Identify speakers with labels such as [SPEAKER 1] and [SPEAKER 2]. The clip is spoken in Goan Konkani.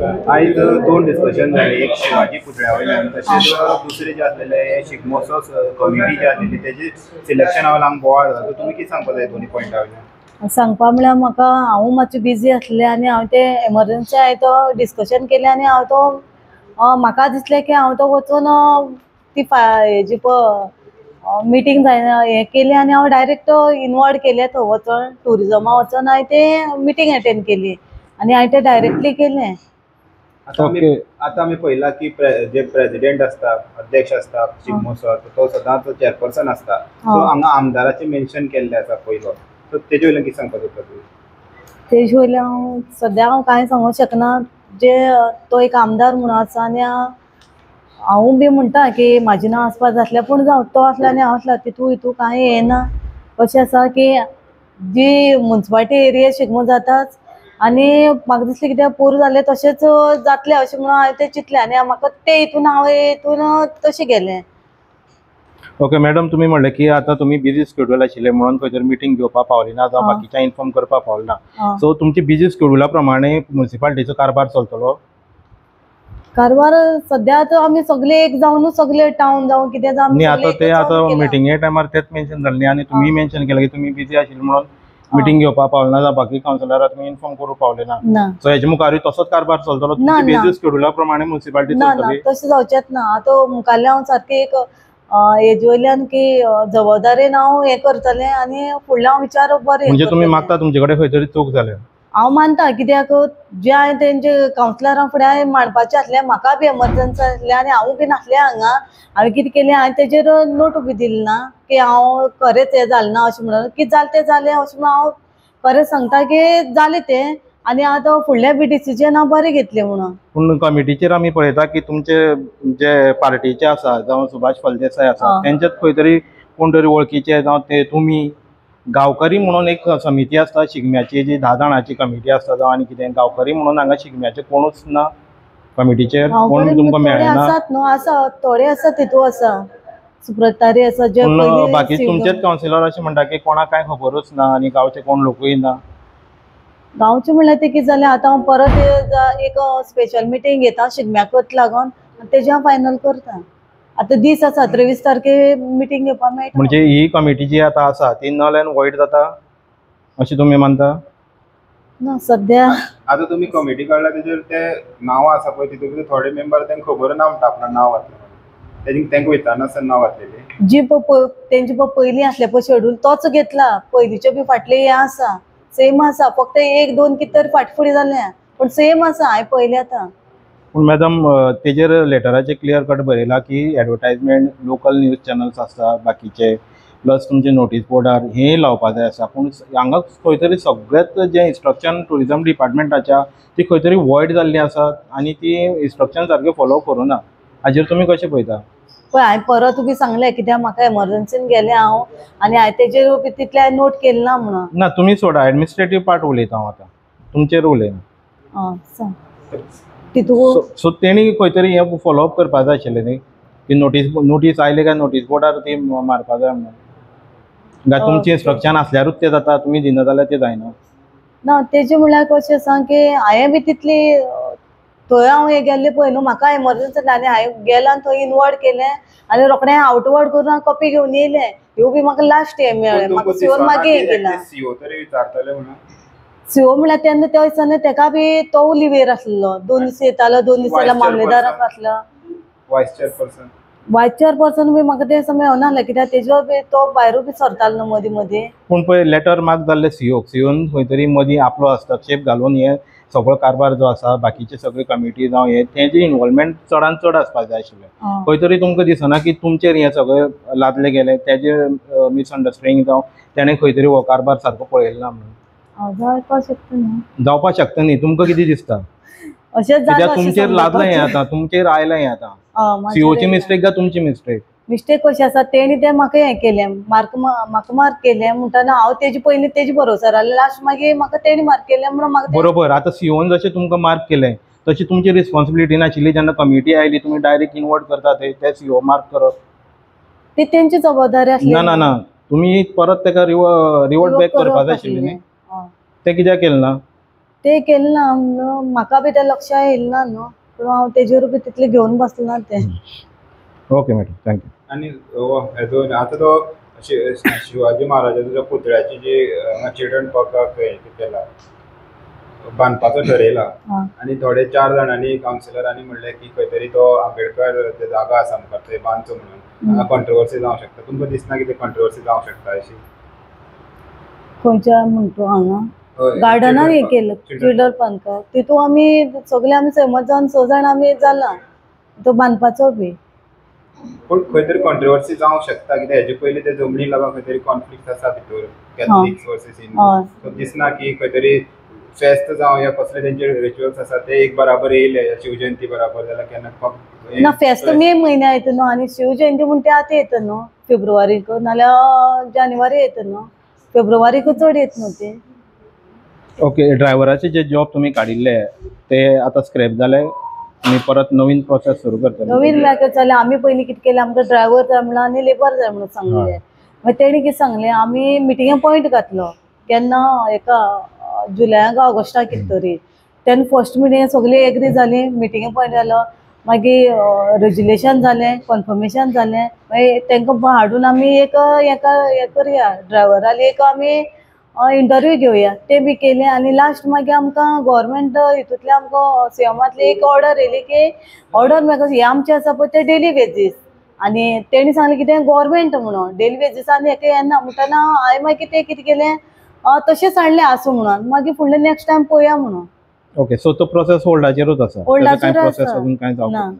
[SPEAKER 1] आयज दोन डिस्कशन जाले, एक शिवाजी पुतळ्या वयल्यान, तशेंच दुसरे जे आसलेले शिगमोत्सव कमिटी जे आसलेली तेजे सिलेक्शना वयल्यान बोवाळ जाला. तुमी कितें सांगपा जाय दोनी पॉयंटा वयल्यान?
[SPEAKER 2] सांगपा म्हळ्यार म्हाका हांव मातशें बिजी आसलें आनी हांव ते एमरजन्सी हांवें तो डिस्कशन केलें आनी हांव तो म्हाका दिसलें की हांव तो वचून ती हेजी मिटींग जायना हें केली आनी हांव डायरेक्ट इनवर्ड केलें थंय वचोन टुरिजमा वचोन हांवें तें मिटींग एटेंड केली आनी हांवें तें डायरेक्टली केलें.
[SPEAKER 1] आतां आमी पळयलां की जे प्रेजिडेंट आसता, अध्यक्ष आसता शिगमोत्सव, तो सदांच चेअरपर्सन आसता. सो हांगा आमदाराचें मेन्शन केल्लें आसा पयलो, सो तेजे वयल्यान कितें सांगपाक सोदता तुमी?
[SPEAKER 2] तेजे वयल्यान हांव सद्या हांव कांय सांगूंक शकना. जे तो एक आमदार म्हणून आसा आनी हांव बी म्हणटा की म्हाजें नांव आसपाक जातलें, पूण जावं तो आसलो आनी हांव आसलो तितू हितू कांय येना. कशें आसा की जी मुन्सिपालिटी एरिया शिगमो जाताच आनी म्हाका दिसलें कित्याक पोरूं जालें तशेंच जातलें अशें म्हणून हांवें तें चिंतलें आनी म्हाका तें हितून हांव हितून तशें गेलें.
[SPEAKER 3] ओके मॅडम, तुमी म्हणलें की आतां तुमी बिजी स्केड्यूल आशिल्लें म्हणून खंय तरी मिटींग घेवपाक पावली ना जावं बाकीच्या इन्फॉर्म करपाक पावली ना. सो तुमची बिजी स्केड्युला प्रमाणे मुन्सिपालिटीचो कारभार चलतलो?
[SPEAKER 2] कारभार सद्या आतां आमी सगळे एक जावन सगळे टावन जावं कितें जावं
[SPEAKER 3] न्ही, आतां ते आतां मिटिंगे टायमार तेच मेन्शन जालें न्ही आनी तुमी मेन्शन केलें की तुमी बिजी आशिल्ले म्हणून मिटींग घेवपाक पावले ना जावं बाकी कावन्सिलराक तुमी इन्फॉर्म करूंक पावले ना. सो हेजे मुखारूय तसोच कारभार चलतलो? बिजी स्केड्युला प्रमाणे मुन्सिपालिटी चलतली?
[SPEAKER 2] तशें जावचेंच ना. आतां मुखारलें हांव सारकें एक हेजे वयल्यान की जबाबदारेन हांव हें करतलें आनी फुडलें हांव विचार बरें.
[SPEAKER 3] म्हणजे तुमी मागता तुमचे कडेन खंय तरी चूक जाल्या?
[SPEAKER 2] हांव मानता, कित्याक जे हांवें तेंचे कावन्सिलरां फुडें हांवें मांडपाचें आसलें, म्हाका बी एमरजन्सी आसलें आनी हांवूय बी नासलें हांगा. हांवें कितें केलें, हांवें तेजेर नोट बी दिली ना की हांव खरेंच हें जालें ना अशें म्हणून, कितें जालें तें जालें अशें म्हणून हांव खरें सांगता की जालें तें आनी आतां फुडलें बी डिसिजन हांव बरें घेतलें म्हणून.
[SPEAKER 3] पूण कमिटीचेर आमी पळयता की तुमचे जे पार्टीचे आसा जावं सुभाष फळदेसाय आसा तेंच्यात खंय तरी कोण तरी वळखीचे जावं ते तुमी गांवकरी म्हणून एक समिती आसता शिगम्याची, जी 10 जाणांची कमिटी आसता जावं आनी कितें, गांवकरी म्हणून हांगा शिगम्याचे कोणूच ना कमिटीचेर, कोण तुमकां मेळना?
[SPEAKER 2] आसात न्हू, आसा थोडे आसा तितू आसा सुप्रतारी आसा जे
[SPEAKER 3] बाकी तुमचेच कावन्सिलर अशें म्हणटा की कोणाक कांय खबरूच ना आनी गांवचे कोण लोकूय ना.
[SPEAKER 2] गांवचे म्हणल्यार तें कितें जालें, आतां हांव परत एक स्पेशल मिटींग घेता शिगम्याकच लागून तेजें हांव फायनल करता. आतां दीस आसा 23 तारखे मिटींग घेवपाक मेळटा.
[SPEAKER 3] म्हणजे ही कमिटी जी आतां आसा ती नल एंड वॉयड जाता अशें तुमी मानता?
[SPEAKER 2] ना सद्या
[SPEAKER 1] आतां तुमी कमिटी काडला तेजेर ते नांवां आसा पळय तितून भितर थोडे मेंबर तांकां खबर ना म्हणटा आपणाक नांव घातलें, तांकां वयताना आसतना नांव घातलेलें.
[SPEAKER 2] जी तेंचे पळय पयलीं आसलें पळय शेड्यूल तोच घेतला, पयलींचे बी फाटलें हें आसा सेम आसा, फक्त 1-2 कितें तरी फाट फुडें जालें पूण सेम आसा हांवें पळयलें आतां.
[SPEAKER 3] पूण मॅडम तेजेर लेटराचेर क्लियर कट बरयलां की एडवर्टायजमेंट लोकल न्यूज चॅनल्स आसता बाकीचे प्लस तुमचे नोटीस बोर्डार हें लावपा जाय आसा, पूण हांगा खंय तरी सगळेच जें इन्स्ट्रक्शन टुरिजम डिपार्टमेंटाच्या ती खंय तरी वॉयड जाल्ली आसा आनी ती इन्स्ट्रक्शन सारकें फॉलो करूना, हाजेर तुमी कशें पळयता?
[SPEAKER 2] पळय हांवें परत बी सांगलें कित्याक म्हाका एमरजन्सीन गेलें हांव आनी हांवें तेजेर बी तितलें हांवें नोट केलें ना म्हणून.
[SPEAKER 3] ना तुमी सोडा, एडमिनिस्ट्रेटीव पार्ट उलयता हांव आतां, तुमचेर उलयना.
[SPEAKER 2] आं सांग तितू.
[SPEAKER 3] सो तेणी खंय तरी हें फॉलोअप करपा जाय आशिल्लें न्ही की नोटीस आयले काय नोटीस बोर्डार ती मारपा जाय म्हणून, काय तुमचें इन्स्ट्रक्शन आसल्यारूच तें जाता, तुमी दिना जाल्यार तें जायना?
[SPEAKER 2] ना तेजें म्हणल्यार कशें आसा की हांवें बी तितली थंय हांव हें गेल्लें पळय न्हू, म्हाका एमरजन्सी आनी हांवें गेलें आनी थंय इनवर्ड केलें आनी रोखडें आवटवर्ड करून हांव कॉपी घेवन येयलें. ह्यो बी म्हाका लास्ट हें मेळ्ळें, म्हाका सीओन मागीर हें केलां.
[SPEAKER 1] सीओ तरी विचारतले म्हणून?
[SPEAKER 2] सीओ म्हणल्यार तेन्ना त्या दिसांनी तेका बी तो लिवेर आसलो, 2 दीस येतालो, 2 दीस जाल्यार मामलेदाराक आसलो,
[SPEAKER 1] वायस चेअरपर्सन.
[SPEAKER 2] वायस चेअरपर्सन बी म्हाका ते समय मेळनासलें कित्याक तेजो बी तो भायरूय बी सरतालो न्हू मदीं मदीं.
[SPEAKER 3] पूण पळय लेटर मार्क जाल्ले सीओक, सीओन खंय तरी मदीं आपलो हस्तक्षेप घालून हे सगळो कारभार जो आसा बाकीचे सगळे कमिटी जावं हे तेंचे इनवॉल्वमेंट चडान चड आसपाक जाय आशिल्लें. खंय तरी तुमकां दिसना की तुमचेर हें सगळें लादलें गेलें, तेजें मिसअंडरस्टँडींग जावं तेणें खंय तरी हो कारभार सारको पळयलो ना म्हणून?
[SPEAKER 2] जावपाक शकता न्हू,
[SPEAKER 3] जावपाक शकता न्ही. तुमकां कितें दिसता?
[SPEAKER 2] अशेंच
[SPEAKER 3] कित्याक तुमचेर लादलें हें आतां, तुमचेर आयलें हें आतां. सीओची मिस्टेक काय तुमची मिस्टेक?
[SPEAKER 2] मिस्टेक कशी आसा, तेणी तें म्हाका हें केलें, म्हाका मार्क केलें म्हणटना हांव तेजे पयलीं तेजे भरोसार आसलें, लास्ट मागीर म्हाका तेणी मार्क केलें म्हणून म्हाका.
[SPEAKER 3] बरोबर, आतां सीओन जशें तुमकां मार्क केलें तशी तुमची रिस्पॉन्सिबिलिटी नाशिल्ली जेन्ना कमिटी आयली तुमी डायरेक्ट इनवर्ट करता ते सीओ मार्क करप
[SPEAKER 2] ती तेंची जबाबदारी आसली.
[SPEAKER 3] ना ना ना, तुमी परत ताका रिवर्ट बॅक करपा जाय आशिल्ली न्ही, तें कित्याक केलें ना?
[SPEAKER 2] ते केलें ना, म्हाका बी तें लक्षां येयलें ना न्हू, पूण हांव तेजेर बी तितलें घेवन बसलें ना तें.
[SPEAKER 3] Okay madam, thank you.
[SPEAKER 1] आनी हेजो आतां तो शिवाजी महाराजाच्या पुतळ्याची जी चिल्ड्रन पार्काक केला बांदपाचो ठरयला आनी थोडे 4 जाणांनी कावन्सिलरांनी म्हणलें की खंय तरी तो आंबेडकर ते जागा आसा मुखार थंय बांदचो म्हणून, कॉन्ट्रोवर्सी जावंक शकता. तुमकां दिसना कितें कॉन्ट्रोवर्सी जावंक शकता अशी?
[SPEAKER 2] खंयच्या म्हणतो हांगा गार्डनान हें केलें चिल्ड्रन पार्कार, तितू आमी सगळे आमी सहमत जावन 6 जाण आमी जाला तो बांदपाचो बी.
[SPEAKER 1] पूण खंय तरी कॉन्ट्रोवर्सी जावंक शकता कित्याक हेजे पयलीं ते जमनी लागून खंय तरी कॉन्फ्लिक्ट आसा भितर कॅथलिक्स वर्सीस हिंदू. सो दिसना की खंय तरी फेस्त जावं या कसले तेंचे रिच्युअल्स आसा ते एक बराबर येयले शिवजयंती बराबर जाल्यार केन्ना
[SPEAKER 2] ना. फेस्त मे म्हयन्या येता न्हू आनी शिवजयंती म्हण ते आतां येता न्हू फेब्रुवारीक नाल्यार जानेवारी येता न्हू, फेब्रुवारीक चड येता न्हू ते.
[SPEAKER 3] ओके, ड्रायव्हराचे जे जॉब तुमी काडिल्ले ते आतां स्क्रॅप जाले आनी परत नवीन प्रोसेस सुरू करतले?
[SPEAKER 2] नवीन म्हळ्यार जालें, आमी पयलीं कितें केलें, आमकां ड्रायव्हर जाय म्हणून आनी लेबर जाय म्हणून सांगलें. मागीर तेणी कितें सांगलें, आमी मिटिंगे पॉयंट घातलो केन्ना एका जुलयाक ऑगस्टाक कितें तरी. तेन्ना फर्स्ट मिटिंगे सगळीं एग्री जाली, मिटिंगे पॉयंट जालो, मागीर रेजुलेशन जालें, कन्फर्मेशन जालें. मागीर तांकां हाडून आमी एक हेका हें करया, ड्रायव्हराली एक आमी इंटरव्यू घेवया, ते बी केलें. आनी लास्ट मागीर आमकां गव्हर्मेंट हितूंतल्यान आमकां सीएमांतली एक ऑर्डर येयली की ऑर्डर मागीर हें आमचें आसा पळय तें डेली वेजीस, आनी तेणी सांगलें कितें गव्हर्मेंट म्हणून डेली वेजीस आनी हेका येना म्हणटना हांवें मागीर तें कितें केलें तशेंच हाडलें आसूं म्हणून, मागीर फुडलें नेक्स्ट टायम पळोवया म्हणून.
[SPEAKER 3] ओके, सो तो प्रोसेस होल्डाचेरूच आसा,
[SPEAKER 2] होल्डाचेर
[SPEAKER 3] प्रोसेस
[SPEAKER 2] आसा.
[SPEAKER 3] अजून कांय जावंक
[SPEAKER 2] ना.